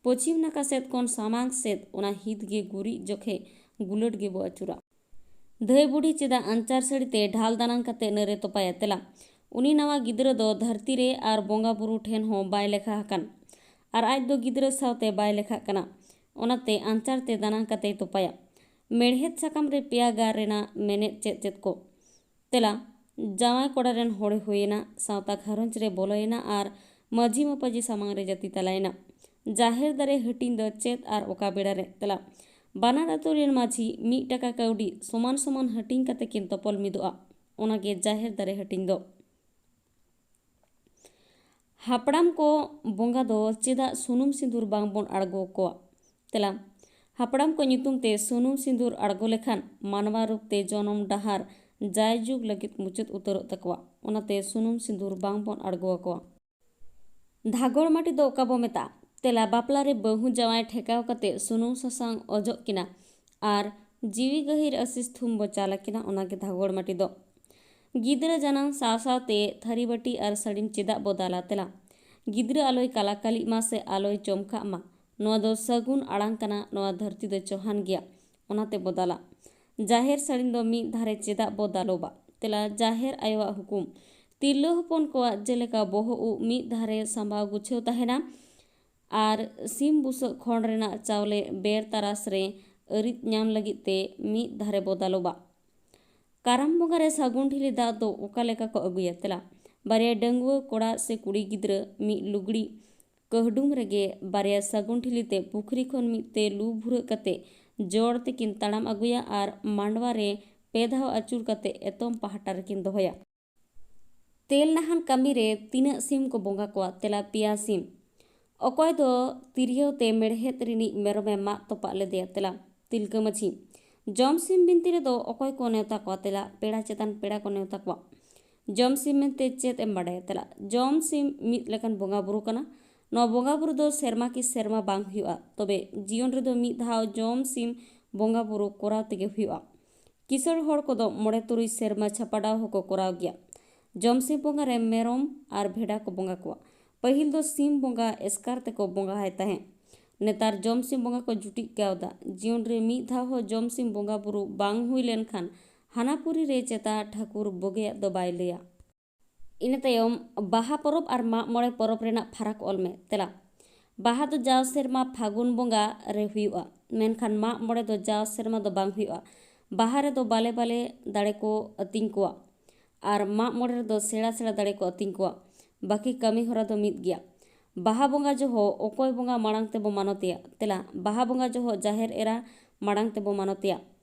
ᱯᱚᱪᱷᱤᱢ ᱱᱟᱠᱷᱟ ᱥᱮᱫ ᱠᱷᱚᱱ ᱥᱟᱢᱟᱝ ᱥᱮᱫ, ᱚᱱᱟ ᱦᱤᱛ ᱜᱮ ᱜᱩᱨᱤᱡ ᱡᱚᱠᱷᱮ ᱜᱩᱞᱟᱹᱴ ᱜᱮᱵᱚ ᱟᱹᱪᱩᱨᱟ᱾ ᱫᱷᱟᱹᱭ ᱵᱩᱰᱷᱤ ᱪᱮᱫᱟᱜ ᱟᱧᱪᱟᱨ ᱥᱟᱹᱲᱤ ᱛᱮ ᱰᱷᱟᱞ ᱫᱟᱱᱟᱝ ᱠᱟᱛᱮ ᱱᱟᱹᱨᱮ ᱛᱚᱯᱟᱭᱟ? ᱛᱮᱞᱟ, ᱩᱱᱤ ᱱᱟᱣᱟ ᱜᱤᱫᱽᱨᱟᱹ ᱫᱚ ᱫᱷᱟᱹᱨᱛᱤ ᱨᱮ ᱟᱨ ᱵᱚᱸᱜᱟ ᱵᱩᱨᱩ ᱴᱷᱮᱱ ᱦᱚᱸ ᱵᱟᱭ ᱞᱮᱠᱷᱟ ᱟᱠᱟᱱ, ᱟᱨ ᱟᱡ ᱫᱚ ᱜᱤᱫᱽᱨᱟᱹ ᱥᱟᱶᱛᱮ ᱵᱟᱭ ᱞᱮᱠᱷᱟᱜ ᱠᱟᱱᱟ, ᱚᱱᱟᱛᱮ ᱟᱧᱪᱟᱨ ᱛᱮ ᱫᱟᱱᱟᱝ ᱠᱟᱛᱮᱭ ᱛᱚᱯᱟᱭᱟ᱾ ᱢᱮᱲᱦᱮᱫ ᱥᱟᱠᱟᱢ ᱨᱮ ᱯᱮᱭᱟ ᱜᱟᱨ ᱨᱮᱱᱟᱜ ᱢᱮᱱᱮᱫ ᱪᱮᱫ ᱪᱮᱫ ᱠᱚ? ᱛᱮᱞᱟ, ᱡᱟᱶᱟᱭ ᱠᱚᱲᱟ ᱨᱮᱱ ᱦᱚᱲᱮ ᱦᱩᱭᱮᱱᱟ, ᱥᱟᱶᱛᱟ ᱜᱷᱟᱨᱚᱸᱡᱽ ᱨᱮ ᱵᱚᱞᱚᱭᱮᱱᱟ ᱟᱨ ᱢᱟᱹᱡᱷᱤ ᱢᱟᱯᱟᱡᱷᱤ ᱥᱟᱢᱟᱝ ᱨᱮ ᱡᱟᱹᱛᱤ ᱛᱟᱞᱟᱭᱮᱱᱟ᱾ ᱡᱟᱦᱮᱨ ᱫᱟᱨᱮ ᱦᱟᱹᱴᱤᱧ ᱫᱚ ᱪᱮᱫ ᱟᱨ ᱚᱠᱟ ᱵᱮᱲᱟ ᱨᱮ? ᱛᱮᱞᱟ, ᱵᱟᱱᱟᱨ ᱟᱹᱛᱩ ᱨᱮᱱ ᱢᱟᱹᱡᱷᱤ ᱢᱤᱫ ᱴᱟᱠᱟ ᱠᱟᱹᱣᱰᱤ ᱥᱚᱢᱟᱱ ᱥᱚᱢᱟᱱ ᱦᱟᱹᱴᱤᱧ ᱠᱟᱛᱮ ᱠᱤᱱ ᱛᱚᱯᱚᱞ ᱢᱤᱫᱚᱜᱼᱟ, ᱚᱱᱟᱜᱮ ᱡᱟᱦᱮᱨ ᱫᱟᱨᱮ ᱦᱟᱹᱴᱤᱧ ᱫᱚ᱾ ᱦᱟᱯᱲᱟᱢ ᱠᱚ ᱵᱚᱸᱜᱟ ᱫᱚ ᱪᱮᱫᱟᱜ ᱥᱩᱱᱩᱢ ᱥᱤᱸᱫᱩᱨ ᱵᱟᱝ ᱵᱚᱱ ᱟᱬᱜᱚ ᱟᱠᱚᱣᱟ? ᱛᱮᱞᱟ: ᱦᱟᱯᱲᱟᱢ ᱠᱚ ᱧᱩᱛᱩᱢ ᱛᱮ ᱥᱩᱱᱩᱢ ᱥᱤᱸᱫᱩᱨ ᱟᱬᱜᱚ ᱞᱮᱠᱷᱟᱱ ᱢᱟᱱᱣᱟ ᱨᱩᱯ ᱛᱮ ᱡᱚᱱᱚᱢ ᱰᱟᱦᱟᱨ ᱡᱟᱭᱡᱩᱜᱽ ᱞᱟᱹᱜᱤᱫ ᱢᱩᱪᱟᱹᱫ ᱩᱛᱟᱹᱨᱚᱜ ᱛᱟᱠᱚᱣᱟ᱾ ᱚᱱᱟᱛᱮ ᱥᱩᱱᱩᱢ ᱥᱤᱸᱫᱩᱨ ᱵᱟᱝ ᱵᱚᱱ ᱟᱬᱜᱚ ᱟᱠᱚᱣᱟ᱾ ᱫᱷᱟᱜᱚᱲ ᱢᱟᱹᱴᱤ ᱫᱚ ᱚᱠᱟ ᱵᱚ ᱢᱮᱛᱟᱜᱼᱟ? ᱛᱮᱞᱟ: ᱵᱟᱯᱞᱟ ᱨᱮ ᱵᱟᱹᱦᱩ ᱡᱟᱶᱟᱭ ᱴᱷᱮᱠᱟᱣ ᱠᱟᱛᱮ ᱥᱩᱱᱩᱢ ᱥᱟᱥᱟᱝ ᱚᱡᱚᱜ ᱠᱤᱱᱟ ᱟᱨ ᱡᱤᱣᱤ ᱜᱟᱹᱦᱤᱨ ᱟᱹᱥᱤᱥ ᱛᱷᱩᱢ ᱵᱚ ᱪᱟᱞ ᱟᱹᱠᱤᱱᱟ, ᱚᱱᱟᱜᱮ ᱫᱷᱟᱜᱚᱲ ᱢᱟᱹᱴᱤ ᱫᱚ᱾ ᱜᱤᱫᱽᱨᱟᱹ ᱡᱟᱱᱟᱢ ᱥᱟᱶ ᱥᱟᱶᱛᱮ ᱛᱷᱟᱹᱨᱤ ᱵᱟᱹᱴᱤ ᱟᱨ ᱥᱟᱹᱲᱤᱢ ᱪᱮᱫᱟᱜ ᱵᱚ ᱫᱟᱞᱟ? ᱛᱮᱞᱟ: ᱜᱤᱫᱽᱨᱟᱹ ᱟᱞᱚᱭ ᱠᱟᱞᱟᱠᱟᱞᱤᱜ ᱢᱟ ᱥᱮ ᱟᱞᱚᱭ ᱪᱚᱢᱠᱟᱜ ᱢᱟ, ᱱᱚᱣᱟ ᱫᱚ ᱥᱟᱹᱜᱩᱱ ᱟᱲᱟᱝ ᱠᱟᱱᱟ, ᱱᱚᱣᱟ ᱫᱷᱟᱹᱨᱛᱤ ᱫᱚ ᱪᱚᱦᱟᱱ ᱜᱮᱭᱟ, ᱚᱱᱟᱛᱮ ᱵᱚ ᱫᱟᱞᱟ᱾ ᱡᱟᱦᱮᱨ ᱥᱟᱹᱲᱤᱢ ᱫᱚ ᱢᱤᱫ ᱫᱷᱟᱨᱮ ᱪᱮᱫᱟᱜ ᱵᱚ ᱫᱟᱞᱚᱵᱟ? ᱛᱮᱞᱟ: ᱡᱟᱦᱮᱨ ᱟᱭᱳᱣᱟᱜ ᱦᱩᱠᱩᱢ᱾ ᱛᱤᱨᱞᱟᱹ ᱦᱚᱯᱚᱱ ᱠᱚᱣᱟᱜ ᱡᱮᱞᱮᱠᱟ ᱵᱚᱦᱚᱜ ᱩᱵ ᱢᱤᱫ ᱫᱷᱟᱨᱮ ᱥᱟᱢᱵᱟᱣ ᱜᱩᱪᱷᱟᱹᱣ ᱛᱟᱦᱮᱱᱟ ᱟᱨ ᱥᱤᱢ ᱵᱩᱥᱟᱹᱜ ᱠᱷᱚᱲ ᱨᱮᱱᱟᱜ ᱪᱟᱣᱞᱮ ᱵᱮᱨ ᱛᱟᱨᱟᱥ ᱨᱮ ᱟᱹᱨᱤᱫ ᱧᱟᱢ ᱞᱟᱹᱜᱤᱫ ᱛᱮ ᱢᱤᱫ ᱫᱷᱟᱨᱮ ᱵᱚ ᱫᱟᱞᱚᱵᱟ᱾ ᱠᱟᱨᱟᱢ ᱵᱚᱸᱜᱟ ᱨᱮ ᱥᱟᱹᱜᱩᱱ ᱴᱷᱤᱞᱤ ᱫᱟᱜ ᱫᱚ ᱚᱠᱟ ᱞᱮᱠᱟ ᱠᱚ ᱟᱹᱜᱩᱭᱟ? ᱛᱮᱞᱟ: ᱵᱟᱨᱭᱟ ᱰᱟᱺᱜᱩᱣᱟᱹ ᱠᱚᱲᱟ ᱥᱮ ᱠᱩᱲᱤ ᱜᱤᱫᱽᱨᱟᱹ ᱢᱤᱫ ᱞᱩᱜᱽᱲᱤ ᱠᱟᱹᱦᱰᱩᱢ ᱨᱮᱜᱮ ᱵᱟᱨᱭᱟ ᱥᱟᱹᱜᱩᱱ ᱴᱷᱤᱞᱤ ᱛᱮ ᱯᱩᱠᱷᱨᱤ ᱠᱷᱚᱱ ᱢᱤᱫ ᱛᱮ ᱞᱩ ᱵᱷᱩᱨᱟᱹᱜ ᱠᱟᱛᱮ ᱡᱚᱲ ᱛᱮᱠᱤᱱ ᱛᱟᱲᱟᱢ ᱟᱹᱜᱩᱭᱟ ᱟᱨ ᱢᱟᱰᱣᱟ ᱨᱮ ᱯᱮ ᱫᱷᱟᱣ ᱟᱹᱪᱩᱨ ᱠᱟᱛᱮ ᱮᱛᱚᱢ ᱯᱟᱦᱴᱟ ᱨᱮᱠᱤᱱ ᱫᱚᱦᱚᱭᱟ᱾ ᱛᱮᱞ ᱱᱟᱦᱟᱱ ᱠᱟᱹᱢᱤ ᱨᱮ ᱛᱤᱱᱟᱹᱜ ᱥᱤᱢ ᱠᱚ ᱵᱚᱸᱜᱟ ᱠᱚᱣᱟ? ᱛᱮᱞᱟ: ᱯᱮᱭᱟ ᱥᱤᱢ᱾ ᱚᱠᱚᱭ ᱫᱚ ᱛᱤᱨᱭᱟᱹᱣ ᱛᱮ ᱢᱮᱲᱦᱮᱫ ᱨᱤᱱᱤᱡ ᱢᱮᱨᱚᱢᱮ ᱢᱟᱜ ᱛᱚᱯᱟᱜ ᱞᱮᱫᱮᱭᱟ? ᱛᱮᱞᱟ: ᱛᱤᱞᱠᱟᱹ ᱢᱟᱹᱡᱷᱤ᱾ ᱡᱚᱢ ᱥᱤᱢ ᱵᱤᱱᱛᱤ ᱨᱮᱫᱚ ᱚᱠᱚᱭ ᱠᱚ ᱱᱮᱣᱛᱟ ᱠᱚᱣᱟ? ᱛᱮᱞᱟ: ᱯᱮᱲᱟ ᱪᱮᱛᱟᱱ ᱯᱮᱲᱟ ᱠᱚ ᱱᱮᱣᱛᱟ ᱠᱚᱣᱟ᱾ ᱡᱚᱢ ᱥᱤᱢ ᱢᱮᱱᱛᱮ ᱪᱮᱫ ᱮᱢ ᱵᱟᱰᱟᱭᱟ? ᱛᱮᱞᱟ: ᱡᱚᱢ ᱥᱤᱢ ᱢᱤᱫ ᱞᱮᱠᱟᱱ ᱵᱚᱸᱜᱟ ᱵᱩᱨᱩ ᱠᱟᱱᱟ᱾ ᱱᱚᱣᱟ ᱵᱚᱸᱜᱟ ᱵᱩᱨᱩ ᱫᱚ ᱥᱮᱨᱢᱟ ᱠᱤ ᱥᱮᱨᱢᱟ ᱵᱟᱝ ᱦᱩᱭᱩᱜᱼᱟ, ᱛᱚᱵᱮ ᱡᱤᱭᱚᱱ ᱨᱮᱫᱚ ᱢᱤᱫ ᱫᱷᱟᱣ ᱡᱚᱢ ᱥᱤᱢ ᱵᱚᱸᱜᱟ ᱵᱩᱨᱩ ᱠᱚᱨᱟᱣ ᱛᱮᱜᱮ ᱦᱩᱭᱩᱜᱼᱟ᱾ ᱠᱤᱥᱟᱹᱬ ᱦᱚᱲ ᱠᱚᱫᱚ ᱢᱚᱬᱮ ᱛᱩᱨᱩᱭ ᱥᱮᱨᱢᱟ ᱪᱷᱟᱯᱟᱰᱟᱣ ᱦᱚᱸᱠᱚ ᱠᱚᱨᱟᱣ ᱜᱮᱭᱟ᱾ ᱡᱚᱢ ᱥᱤᱢ ᱵᱚᱸᱜᱟ ᱨᱮ ᱢᱮᱨᱚᱢ ᱟᱨ ᱵᱷᱮᱰᱟ ᱠᱚ ᱵᱚᱸᱜᱟ ᱠᱚᱣᱟ᱾ ᱯᱟᱹᱦᱤᱞ ᱫᱚ ᱥᱤᱢ ᱵᱚᱸᱜᱟ ᱮᱥᱠᱟᱨ ᱛᱮᱠᱚ ᱵᱚᱸᱜᱟᱭ ᱛᱟᱦᱮᱸᱫ᱾ ᱱᱮᱛᱟᱨ ᱡᱚᱢ ᱥᱤᱢ ᱵᱚᱸᱜᱟ ᱠᱚ ᱡᱩᱴᱤᱡ ᱠᱟᱣᱫᱟ᱾ ᱡᱤᱭᱚᱱ ᱨᱮ ᱢᱤᱫ ᱫᱷᱟᱣ ᱦᱚᱸ ᱡᱚᱢ ᱥᱤᱢ ᱵᱚᱸᱜᱟ ᱵᱩᱨᱩ ᱵᱟᱝ ᱦᱩᱭ ᱞᱮᱱᱠᱷᱟᱱ ᱦᱟᱱᱟ ᱯᱩᱨᱤ ᱨᱮ ᱪᱮᱛᱟ ᱴᱷᱟᱹᱠᱩᱨ ᱵᱩᱜᱤᱭᱟᱜ ᱫᱚ ᱵᱟᱭ ᱞᱟᱹᱭᱟ᱾ ᱤᱱᱟᱹ ᱛᱟᱭᱚᱢ ᱵᱟᱦᱟ ᱯᱚᱨᱚᱵᱽ ᱟᱨ ᱢᱟᱜ ᱢᱚᱬᱮ ᱯᱚᱨᱚᱵᱽ ᱨᱮᱱᱟᱜ ᱯᱷᱟᱨᱟᱠ ᱚᱞ ᱢᱮ᱾ ᱛᱮᱞᱟ: ᱵᱟᱦᱟ ᱫᱚ ᱡᱟᱣ ᱥᱮᱨᱢᱟ ᱯᱷᱟᱹᱜᱩᱱ ᱵᱚᱸᱜᱟ ᱨᱮ ᱦᱩᱭᱩᱜᱼᱟ, ᱢᱮᱱᱠᱷᱟᱱ ᱢᱟᱜ ᱢᱚᱬᱮ ᱫᱚ ᱡᱟᱣ ᱥᱮᱨᱢᱟ ᱫᱚ ᱵᱟᱝ ᱦᱩᱭᱩᱜᱼᱟ᱾ ᱵᱟᱦᱟ ᱨᱮᱫᱚ ᱵᱟᱞᱮ ᱵᱟᱞᱮ ᱫᱟᱲᱮ ᱠᱚ ᱟᱹᱛᱤᱧ ᱠᱚᱣᱟ ᱟᱨ ᱢᱟᱜ ᱢᱚᱬᱮ ᱨᱮᱫᱚ ᱥᱮᱬᱟ ᱥᱮᱬᱟ ᱫᱟᱲᱮ ᱠᱚ ᱟᱹᱛᱤᱧ ᱠᱚᱣᱟ᱾ ᱵᱟᱹᱠᱤ ᱠᱟᱹᱢᱤ ᱦᱚᱨᱟ ᱫᱚ ᱢᱤᱫ ᱜᱮᱭᱟ᱾ ᱵᱟᱦᱟ ᱵᱚᱸᱜᱟ ᱡᱚᱦᱚᱜ ᱚᱠᱚᱭ ᱵᱚᱸᱜᱟ ᱢᱟᱲᱟᱝ ᱛᱮᱵᱚ ᱢᱟᱱᱚᱛᱮᱭᱟ? ᱛᱮᱞᱟ: ᱵᱟᱦᱟ ᱵᱚᱸᱜᱟ ᱡᱚᱦᱚᱜ ᱡᱟᱦᱮᱨ ᱮᱨᱟ ᱢᱟᱲᱟᱝ ᱛᱮᱵᱚ ᱢᱟᱱᱚᱛᱮᱭᱟ᱾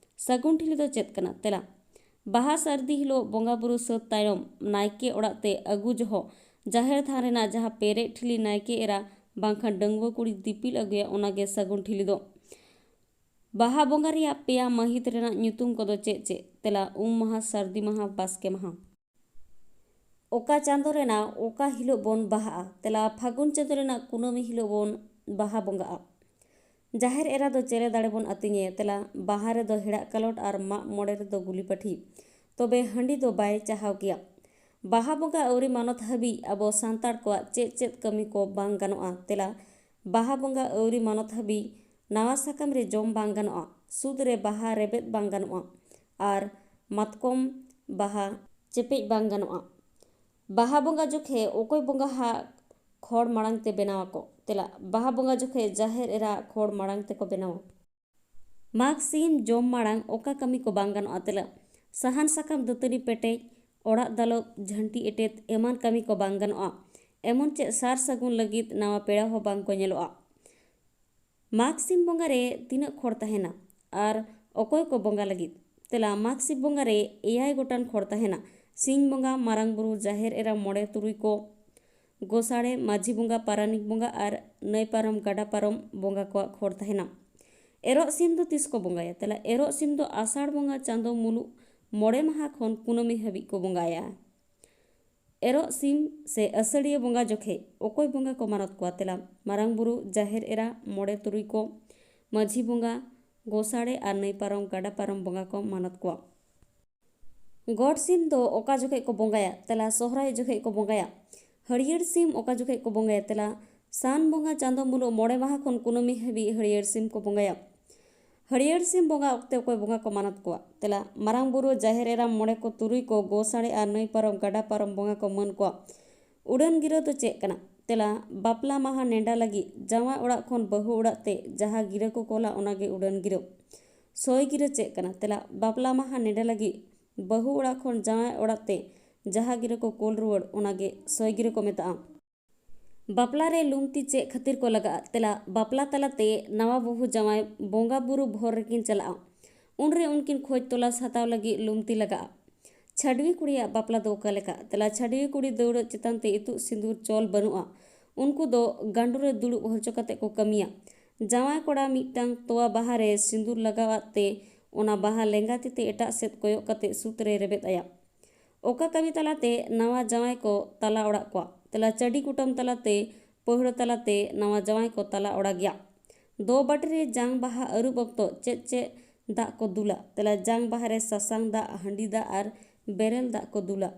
ᱥᱟᱹᱜᱩᱱ ᱴᱷᱤᱞᱤ ᱫᱚ ᱪᱮᱫ ᱠᱟᱱᱟ? ᱛᱮᱞᱟ: ᱵᱟᱦᱟ ᱥᱟᱹᱨᱫᱤ ᱦᱤᱞᱳᱜ ᱵᱚᱸᱜᱟ ᱵᱩᱨᱩ ᱥᱟᱹᱛ ᱛᱟᱭᱚᱢ ᱱᱟᱭᱠᱮ ᱚᱲᱟᱜ ᱛᱮ ᱟᱹᱜᱩ ᱡᱚᱦᱚᱜ ᱡᱟᱦᱮᱨ ᱛᱷᱟᱱ ᱨᱮᱱᱟᱜ ᱡᱟᱦᱟᱸ ᱯᱮᱨᱮᱡ ᱴᱷᱤᱞᱤ ᱱᱟᱭᱠᱮ ᱮᱨᱟ ᱵᱟᱝᱠᱷᱟᱱ ᱰᱟᱺᱜᱩᱣᱟᱹ ᱠᱩᱲᱤ ᱫᱤᱯᱤᱞ ᱟᱹᱜᱩᱭᱟ, ᱚᱱᱟᱜᱮ ᱥᱟᱹᱜᱩᱱ ᱴᱷᱤᱞᱤ ᱫᱚ᱾ ᱵᱟᱦᱟ ᱵᱚᱸᱜᱟ ᱨᱮᱭᱟᱜ ᱯᱮᱭᱟ ᱢᱟᱹᱦᱤᱛ ᱨᱮᱱᱟᱜ ᱧᱩᱛᱩᱢ ᱠᱚᱫᱚ ᱪᱮᱫ ᱪᱮᱫ? ᱛᱮᱞᱟ: ᱩᱢ ᱢᱟᱦᱟ, ᱥᱟᱹᱨᱫᱤ ᱢᱟᱦᱟ, ᱵᱟᱥᱠᱮ ᱢᱟᱦᱟ᱾ ᱚᱠᱟ ᱪᱟᱸᱫᱚ ᱨᱮᱱᱟᱜ ᱚᱠᱟ ᱦᱤᱞᱳᱜ ᱵᱚᱱ ᱵᱟᱦᱟᱜᱼᱟ? ᱛᱮᱞᱟ: ᱯᱷᱟᱹᱜᱩᱱ ᱪᱟᱸᱫᱚ ᱨᱮᱱᱟᱜ ᱠᱩᱱᱟᱹᱢᱤ ᱦᱤᱞᱳᱜ ᱵᱚᱱ ᱵᱟᱦᱟ ᱵᱚᱸᱜᱟᱜᱼᱟ᱾ ᱡᱟᱦᱮᱨ ᱮᱨᱟ ᱫᱚ ᱪᱮᱞᱮ ᱫᱟᱲᱮ ᱵᱚᱱ ᱟᱹᱛᱤᱧᱟᱭᱟ? ᱛᱮᱞᱟ: ᱵᱟᱦᱟ ᱨᱮᱫᱚ ᱦᱮᱲᱟᱜ ᱠᱟᱞᱚᱴ ᱟᱨ ᱢᱟᱜ ᱢᱚᱬᱮ ᱨᱮᱫᱚ ᱜᱩᱞᱤ ᱯᱟᱹᱴᱷᱤ᱾ ᱛᱚᱵᱮ ᱦᱟᱺᱰᱤ ᱫᱚ ᱵᱟᱭ ᱪᱟᱦᱟᱣ ᱜᱮᱭᱟ᱾ ᱵᱟᱦᱟ ᱵᱚᱸᱜᱟ ᱟᱹᱣᱨᱤ ᱢᱟᱱᱚᱛ ᱦᱟᱹᱵᱤᱡ ᱟᱵᱚ ᱥᱟᱱᱛᱟᱲ ᱠᱚᱣᱟᱜ ᱪᱮᱫ ᱪᱮᱫ ᱠᱟᱹᱢᱤ ᱠᱚ ᱵᱟᱝ ᱜᱟᱱᱚᱜᱼᱟ? ᱛᱮᱞᱟ: ᱵᱟᱦᱟ ᱵᱚᱸᱜᱟ ᱟᱹᱣᱨᱤ ᱢᱟᱱᱚᱛ ᱦᱟᱹᱵᱤᱡ ᱱᱟᱣᱟ ᱥᱟᱠᱟᱢ ᱨᱮ ᱡᱚᱢ ᱵᱟᱝ ᱜᱟᱱᱚᱜᱼᱟ, ᱥᱩᱫ ᱨᱮ ᱵᱟᱦᱟ ᱨᱮᱵᱮᱫ ᱵᱟᱝ ᱜᱟᱱᱚᱜᱼᱟ, ᱟᱨ ᱢᱟᱛᱠᱚᱢ ᱵᱟᱦᱟ ᱪᱮᱯᱮᱡ ᱵᱟᱝ ᱜᱟᱱᱚᱜᱼᱟ᱾ ᱵᱟᱦᱟ ᱵᱚᱸᱜᱟ ᱡᱚᱠᱷᱮ ᱚᱠᱚᱭ ᱵᱚᱸᱜᱟ ᱦᱟᱜ ᱠᱷᱚᱲ ᱢᱟᱲᱟᱝ ᱛᱮ ᱵᱮᱱᱟᱣ ᱟᱠᱚ? ᱛᱮᱞᱟ: ᱵᱟᱦᱟ ᱵᱚᱸᱜᱟ ᱡᱚᱠᱷᱮ ᱡᱟᱦᱮᱨ ᱮᱨᱟ ᱠᱷᱚᱲ ᱢᱟᱲᱟᱝ ᱛᱮᱠᱚ ᱵᱮᱱᱟᱣᱟ᱾ ᱢᱟᱜᱽ ᱥᱤᱢ ᱡᱚᱢ ᱢᱟᱲᱟᱝ ᱚᱠᱟ ᱠᱟᱹᱢᱤ ᱠᱚ ᱵᱟᱝ ᱜᱟᱱᱚᱜᱼᱟ? ᱛᱮᱞᱟ: ᱥᱟᱦᱟᱱ ᱥᱟᱠᱟᱢ ᱫᱟᱹᱛᱟᱹᱱᱤ ᱯᱮᱴᱮᱡ, ᱚᱲᱟᱜ ᱫᱟᱞᱚᱵ, ᱡᱷᱟᱹᱱᱴᱤ ᱮᱴᱮᱫ ᱮᱢᱟᱱ ᱠᱟᱹᱢᱤ ᱠᱚ ᱵᱟᱝ ᱜᱟᱱᱚᱜᱼᱟ᱾ ᱮᱢᱚᱱ ᱪᱮᱫ ᱥᱟᱨ ᱥᱟᱹᱜᱩᱱ ᱞᱟᱹᱜᱤᱫ ᱱᱟᱣᱟ ᱯᱮᱲᱟ ᱦᱚᱸ ᱵᱟᱝ ᱠᱚ ᱧᱮᱞᱚᱜᱼᱟ᱾ ᱢᱟᱜᱽ ᱥᱤᱢ ᱵᱚᱸᱜᱟ ᱨᱮ ᱛᱤᱱᱟᱹᱜ ᱠᱷᱚᱲ ᱛᱟᱦᱮᱱᱟ ᱟᱨ ᱚᱠᱚᱭ ᱠᱚ ᱵᱚᱸᱜᱟ ᱞᱟᱹᱜᱤᱫ? ᱛᱮᱞᱟ: ᱢᱟᱜᱽ ᱥᱤᱢ ᱵᱚᱸᱜᱟ ᱨᱮ ᱮᱭᱟᱭ ᱜᱚᱴᱟᱝ ᱠᱷᱚᱲ ᱛᱟᱦᱮᱱᱟ᱾ ᱥᱤᱧ ᱵᱚᱸᱜᱟ, ᱢᱟᱨᱟᱝ ᱵᱩᱨᱩ, ᱡᱟᱦᱮᱨ ᱮᱨᱟ, ᱢᱚᱬᱮ ᱛᱩᱨᱩᱭ ᱠᱚ, ᱜᱚᱥᱟᱲᱮ, ᱢᱟᱹᱡᱷᱤ ᱵᱚᱸᱜᱟ, ᱯᱟᱨᱟᱱᱤᱠ ᱵᱚᱸᱜᱟ ᱟᱨ ᱱᱟᱹᱭ ᱯᱟᱨᱚᱢ ᱜᱟᱰᱟ ᱯᱟᱨᱚᱢ ᱵᱚᱸᱜᱟ ᱠᱚᱣᱟᱜ ᱠᱷᱚᱲ ᱛᱟᱦᱮᱱᱟ᱾ ᱮᱨᱚᱜ ᱥᱤᱢ ᱫᱚ ᱛᱤᱥ ᱠᱚ ᱵᱚᱸᱜᱟᱭᱟ? ᱛᱮᱞᱟ: ᱮᱨᱚᱜ ᱥᱤᱢ ᱫᱚ ᱟᱥᱟᱲ ᱵᱚᱸᱜᱟ ᱪᱟᱸᱫᱚ ᱢᱩᱞᱩᱜ ᱢᱚᱬᱮ ᱢᱟᱦᱟ ᱠᱷᱚᱱ ᱠᱩᱱᱟᱹᱢᱤ ᱦᱟᱹᱵᱤᱡ ᱠᱚ ᱵᱚᱸᱜᱟᱭᱟ᱾ ᱮᱨᱚᱜ ᱥᱤᱢ ᱥᱮ ᱟᱹᱥᱟᱹᱲᱤᱭᱟᱹ ᱵᱚᱸᱜᱟ ᱡᱚᱠᱷᱮᱡ ᱚᱠᱚᱭ ᱵᱚᱸᱜᱟ ᱠᱚ ᱢᱟᱱᱚᱛ ᱠᱚᱣᱟ? ᱛᱮᱞᱟ: ᱢᱟᱨᱟᱝ ᱵᱩᱨᱩ, ᱡᱟᱦᱮᱨ ᱮᱨᱟ, ᱢᱚᱬᱮ ᱛᱩᱨᱩᱭ ᱠᱚ, ᱢᱟᱹᱡᱷᱤ ᱵᱚᱸᱜᱟ, ᱜᱚᱥᱟᱲᱮ ᱟᱨ ᱱᱟᱹᱭ ᱯᱟᱨᱚᱢ ᱜᱟᱰᱟ ᱯᱟᱨᱚᱢ ᱵᱚᱸᱜᱟ ᱠᱚ ᱢᱟᱱᱚᱛ ᱠᱚᱣᱟ᱾ ᱜᱚᱰ ᱥᱤᱢ ᱫᱚ ᱚᱠᱟ ᱡᱚᱠᱷᱮᱡ ᱠᱚ ᱵᱚᱸᱜᱟᱭᱟ? ᱛᱮᱞᱟ: ᱥᱚᱦᱨᱟᱭ ᱡᱚᱠᱷᱮᱡ ᱠᱚ ᱵᱚᱸᱜᱟᱭᱟ᱾ ᱦᱟᱹᱨᱭᱟᱹᱲ ᱥᱤᱢ ᱚᱠᱟ ᱡᱚᱠᱷᱮᱡ ᱠᱚ ᱵᱚᱸᱜᱟᱭᱟ? ᱛᱮᱞᱟ: ᱥᱟᱱ ᱵᱚᱸᱜᱟ ᱪᱟᱸᱫᱚ ᱢᱩᱞᱩᱜ ᱢᱚᱬᱮ ᱢᱟᱦᱟ ᱠᱷᱚᱱ ᱠᱩᱱᱟᱹᱢᱤ ᱦᱟᱹᱵᱤᱡ ᱦᱟᱹᱨᱭᱟᱹᱲ ᱥᱤᱢ ᱠᱚ ᱵᱚᱸᱜᱟᱭᱟ᱾ ᱦᱟᱹᱨᱭᱟᱹᱲ ᱥᱤᱢ ᱵᱚᱸᱜᱟ ᱚᱠᱛᱮ ᱚᱠᱚᱭ ᱵᱚᱸᱜᱟ ᱠᱚ ᱢᱟᱱᱚᱛ ᱠᱚᱣᱟ? ᱛᱮᱞᱟ: ᱢᱟᱨᱟᱝ ᱵᱩᱨᱩ, ᱡᱟᱦᱮᱨ ᱮᱨᱟ, ᱢᱚᱬᱮ ᱠᱚ ᱛᱩᱨᱩᱭ ᱠᱚ, ᱜᱚᱥᱟᱲᱮ ᱟᱨ ᱱᱟᱹᱭ ᱯᱟᱨᱚᱢ ᱜᱟᱰᱟ ᱯᱟᱨᱚᱢ ᱵᱚᱸᱜᱟ ᱠᱚ ᱢᱟᱹᱱ ᱠᱚᱣᱟ᱾ ᱩᱰᱟᱹᱱ ᱜᱤᱨᱟᱹ ᱫᱚ ᱪᱮᱫ ᱠᱟᱱᱟ? ᱛᱮᱞᱟ: ᱵᱟᱯᱞᱟ ᱢᱟᱦᱟ ᱱᱮᱰᱟ ᱞᱟᱹᱜᱤᱫ ᱡᱟᱶᱟᱭ ᱚᱲᱟᱜ ᱠᱷᱚᱱ ᱵᱟᱹᱦᱩ ᱚᱲᱟᱜ ᱛᱮ ᱡᱟᱦᱟᱸ ᱜᱤᱨᱟᱹ ᱠᱚ ᱠᱚᱞᱟ, ᱚᱱᱟᱜᱮ ᱩᱰᱟᱹᱱ ᱜᱤᱨᱟᱹ᱾ ᱥᱚᱭ ᱜᱤᱨᱟᱹ ᱪᱮᱫ ᱠᱟᱱᱟ? ᱛᱮᱞᱟ: ᱵᱟᱯᱞᱟ ᱢᱟᱦᱟ ᱱᱮᱰᱟ ᱞᱟᱹᱜᱤᱫ ᱵᱟᱹᱦᱩ ᱚᱲᱟᱜ ᱠᱷᱚᱱ ᱡᱟᱶᱟᱭ ᱚᱲᱟᱜ ᱛᱮ ᱡᱟᱦᱟᱸ ᱜᱤᱨᱟᱹ ᱠᱚ ᱠᱳᱞ ᱨᱩᱣᱟᱹᱲ, ᱚᱱᱟᱜᱮ ᱥᱚᱭ ᱜᱤᱨᱟᱹ ᱠᱚ ᱢᱮᱛᱟᱜᱼᱟ᱾ ᱵᱟᱯᱞᱟ ᱨᱮ ᱞᱩᱝᱛᱤ ᱪᱮᱫ ᱠᱷᱟᱹᱛᱤᱨ ᱠᱚ ᱞᱟᱜᱟᱜᱼᱟ? ᱛᱮᱞᱟ: ᱵᱟᱯᱞᱟ ᱛᱟᱞᱟᱛᱮ ᱱᱟᱣᱟ ᱵᱟᱹᱦᱩ ᱡᱟᱶᱟᱭ ᱵᱚᱸᱜᱟ ᱵᱩᱨᱩ ᱵᱷᱚᱨ ᱨᱮᱠᱤᱱ ᱪᱟᱞᱟᱜᱼᱟ᱾ ᱩᱱᱨᱮ ᱩᱱᱠᱤᱱ ᱠᱷᱚᱡᱽ ᱛᱚᱞᱟᱥ ᱦᱟᱛᱟᱣ ᱞᱟᱹᱜᱤᱫ ᱞᱩᱝᱛᱤ ᱞᱟᱜᱟᱜᱼᱟ᱾ ᱪᱷᱟᱹᱰᱣᱤ ᱠᱩᱲᱤᱭᱟᱜ ᱵᱟᱯᱞᱟ ᱫᱚ ᱚᱠᱟ ᱞᱮᱠᱟ? ᱛᱮᱞᱟ, ᱪᱷᱟᱹᱰᱣᱤ ᱠᱩᱲᱤ ᱫᱟᱹᱣᱲᱟᱹ ᱪᱮᱛᱟᱱ ᱛᱮ ᱤᱛᱩᱫ ᱥᱤᱸᱫᱩᱨ ᱪᱚᱞ ᱵᱟᱹᱱᱩᱜᱼᱟ᱾ ᱩᱱᱠᱩ ᱫᱚ ᱜᱟᱸᱰᱳ ᱨᱮ ᱫᱩᱲᱩᱵ ᱦᱚᱪᱚ ᱠᱟᱛᱮ ᱠᱚ ᱠᱟᱹᱢᱤᱭᱟ᱾ ᱡᱟᱶᱟᱭ ᱠᱚᱲᱟ ᱢᱤᱫᱴᱟᱝ ᱛᱚᱣᱟ ᱵᱟᱦᱟ ᱨᱮ ᱥᱤᱸᱫᱩᱨ ᱞᱟᱜᱟᱣᱟᱫ ᱛᱮ ᱚᱱᱟ ᱵᱟᱦᱟ ᱞᱮᱸᱜᱟ ᱛᱤ ᱛᱮ ᱮᱴᱟᱜ ᱥᱮᱫ ᱠᱚᱭᱚᱜ ᱠᱟᱛᱮ ᱥᱩᱫ ᱨᱮ ᱨᱮᱵᱮᱫ ᱟᱭᱟ᱾ ᱚᱠᱟ ᱠᱟᱹᱢᱤ ᱛᱟᱞᱟᱛᱮ ᱱᱟᱣᱟ ᱡᱟᱶᱟᱭ ᱠᱚ ᱛᱟᱞᱟ ᱚᱲᱟᱜ ᱠᱚᱣᱟ? ᱛᱮᱞᱟ, ᱪᱟᱹᱰᱤ ᱠᱩᱴᱟᱹᱢ ᱛᱟᱞᱟᱛᱮ, ᱯᱟᱹᱦᱲᱟᱹ ᱛᱟᱞᱟᱛᱮ ᱱᱟᱣᱟ ᱡᱟᱶᱟᱭ ᱠᱚ ᱛᱟᱞᱟ ᱚᱲᱟᱜᱮᱭᱟ᱾ ᱫᱚ ᱵᱟᱹᱴᱤ ᱨᱮ ᱡᱟᱝ ᱵᱟᱦᱟ ᱟᱹᱨᱩᱵ ᱚᱠᱛᱚ ᱪᱮᱫ ᱪᱮᱫ ᱫᱟᱜ ᱠᱚ ᱫᱩᱞᱟ? ᱛᱮᱞᱟ, ᱡᱟᱝ ᱵᱟᱦᱟ ᱨᱮ ᱥᱟᱥᱟᱝ ᱫᱟᱜ, ᱦᱟᱺᱰᱤ ᱫᱟᱜ ᱟᱨ ᱵᱮᱨᱮᱞ ᱫᱟᱜ ᱠᱚ ᱫᱩᱞᱟ᱾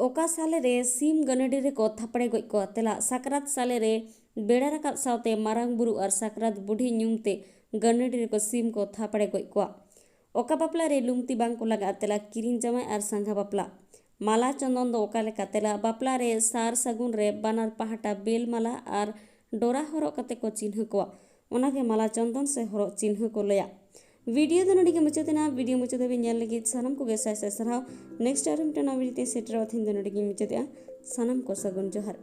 ᱚᱠᱟ ᱥᱟᱞᱮ ᱨᱮ ᱥᱤᱢ ᱜᱟᱹᱱᱟᱹᱰᱤ ᱨᱮᱠᱚ ᱛᱷᱟᱯᱲᱮ ᱜᱚᱡ ᱠᱚᱣᱟ? ᱛᱮᱞᱟ, ᱥᱟᱠᱨᱟᱛ ᱥᱟᱞᱮ ᱨᱮ ᱵᱮᱲᱟ ᱨᱟᱠᱟᱵ ᱥᱟᱶᱛᱮ ᱢᱟᱨᱟᱝ ᱵᱩᱨᱩ ᱟᱨ ᱥᱟᱠᱨᱟᱛ ᱵᱩᱰᱷᱤ ᱧᱩᱢ ᱛᱮ ᱜᱟᱹᱱᱟᱹᱰᱤ ᱨᱮᱠᱚ ᱥᱤᱢ ᱠᱚ ᱛᱷᱟᱯᱲᱮ ᱜᱚᱡ ᱠᱚᱣᱟ᱾ ᱚᱠᱟ ᱵᱟᱯᱞᱟ ᱨᱮ ᱞᱩᱝᱛᱤ ᱵᱟᱝ ᱠᱚ ᱞᱟᱜᱟᱜᱼᱟ? ᱛᱮᱞᱟ, ᱠᱤᱨᱤᱧ ᱡᱟᱶᱟᱭ ᱟᱨ ᱥᱟᱸᱜᱷᱟ ᱵᱟᱯᱞᱟ᱾ ᱢᱟᱞᱟ ᱪᱚᱸᱫᱚᱱ ᱫᱚ ᱚᱠᱟ ᱞᱮᱠᱟ? ᱛᱮᱞᱟ, ᱵᱟᱯᱞᱟ ᱨᱮ ᱥᱟᱨ ᱥᱟᱹᱜᱩᱱ ᱨᱮ ᱵᱟᱱᱟᱨ ᱯᱟᱦᱴᱟ ᱵᱮᱞ ᱢᱟᱞᱟ ᱟᱨ ᱰᱚᱨᱟ ᱦᱚᱨᱚᱜ ᱠᱟᱛᱮ ᱠᱚ ᱪᱤᱱᱦᱟᱹ ᱠᱚᱣᱟ᱾ ᱚᱱᱟᱜᱮ ᱢᱟᱞᱟ ᱪᱚᱸᱫᱚᱱ ᱥᱮ ᱦᱚᱨᱚᱜ ᱪᱤᱱᱦᱟᱹ ᱠᱚ ᱞᱟᱹᱭᱟ᱾ ᱵᱷᱤᱰᱤᱭᱳ ᱫᱚ ᱱᱚᱰᱮ ᱜᱮ ᱢᱩᱪᱟᱹᱫ ᱮᱱᱟ᱾ ᱵᱷᱤᱰᱤᱭᱳ ᱢᱩᱪᱟᱹᱫ ᱫᱷᱟᱹᱵᱤᱡ ᱧᱮᱞ ᱞᱟᱹᱜᱤᱫ ᱥᱟᱱᱟᱢ ᱠᱚᱜᱮ ᱥᱟᱭ ᱥᱟᱭ ᱥᱟᱨᱦᱟᱣ᱾ ᱱᱮᱠᱥᱴ ᱟᱨ ᱢᱤᱫᱴᱟᱝ ᱱᱟᱣᱟ ᱵᱷᱤᱰᱤᱭᱳ ᱛᱮ ᱥᱮᱴᱮᱨᱚᱜᱼᱟ᱾ ᱛᱮᱦᱮᱧ ᱫᱚ ᱱᱚᱰᱮ ᱜᱮᱧ ᱢᱩᱪᱟᱹᱫᱮᱜᱼᱟ᱾ ᱥᱟᱱᱟᱢ ᱠᱚ ᱥᱟᱹᱜᱩᱱ ᱡᱚᱦᱟᱨ᱾